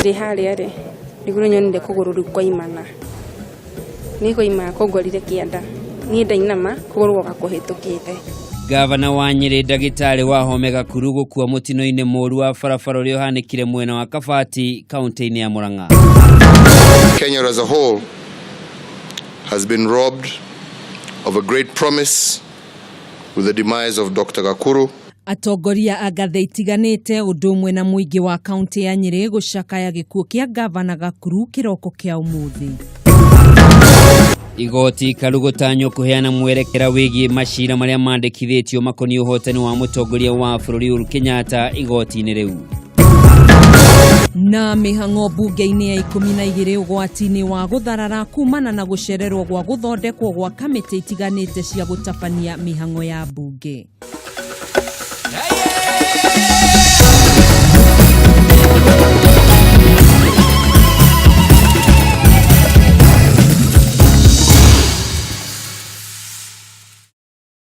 Ndĩ harĩa rĩ, nĩguo nyonire kũgũrũ rĩu kwaimana. Nĩ kũimana kũngorire kĩanda. Niĩ ndainama kũgũrũ goka kũhĩtũkĩte. Gavana wa Nyĩrĩ ndagĩtarĩ Wahome Gakuru gũkua mũtino-inĩ mũru wa barabara ũrĩa ũhanĩkire mwena wa Kabati kaunti-inĩ ya Murang'a. Kenya as a whole has been robbed of a great promise with the demise of Dr. Gakuru. Atongoria a ngathĩ itiganĩte ũndũ ũmwe na mũingĩ wa kaunti ya Nyĩrĩ gũcakaya gĩkuũ kĩa ngavana Gakuru kĩroko kĩa ũmũthĩ. Igoti ikaru gũtanywo kũheana mwerekera wĩgiĩ macira marĩa mandĩkithĩtio makoniĩ ũhotani wa mũtongoria wa bũrũri Uhuru Kenyatta igoti-inĩ rĩu. Na mĩhang'o mbunge-inĩ ya 12 ũgwati-inĩ wa gũtharara kumana na gũcererwo gwa gũthondekwo gwa kamĩtĩ itiganĩte cia gũtabania mĩhang'o ya mbunge.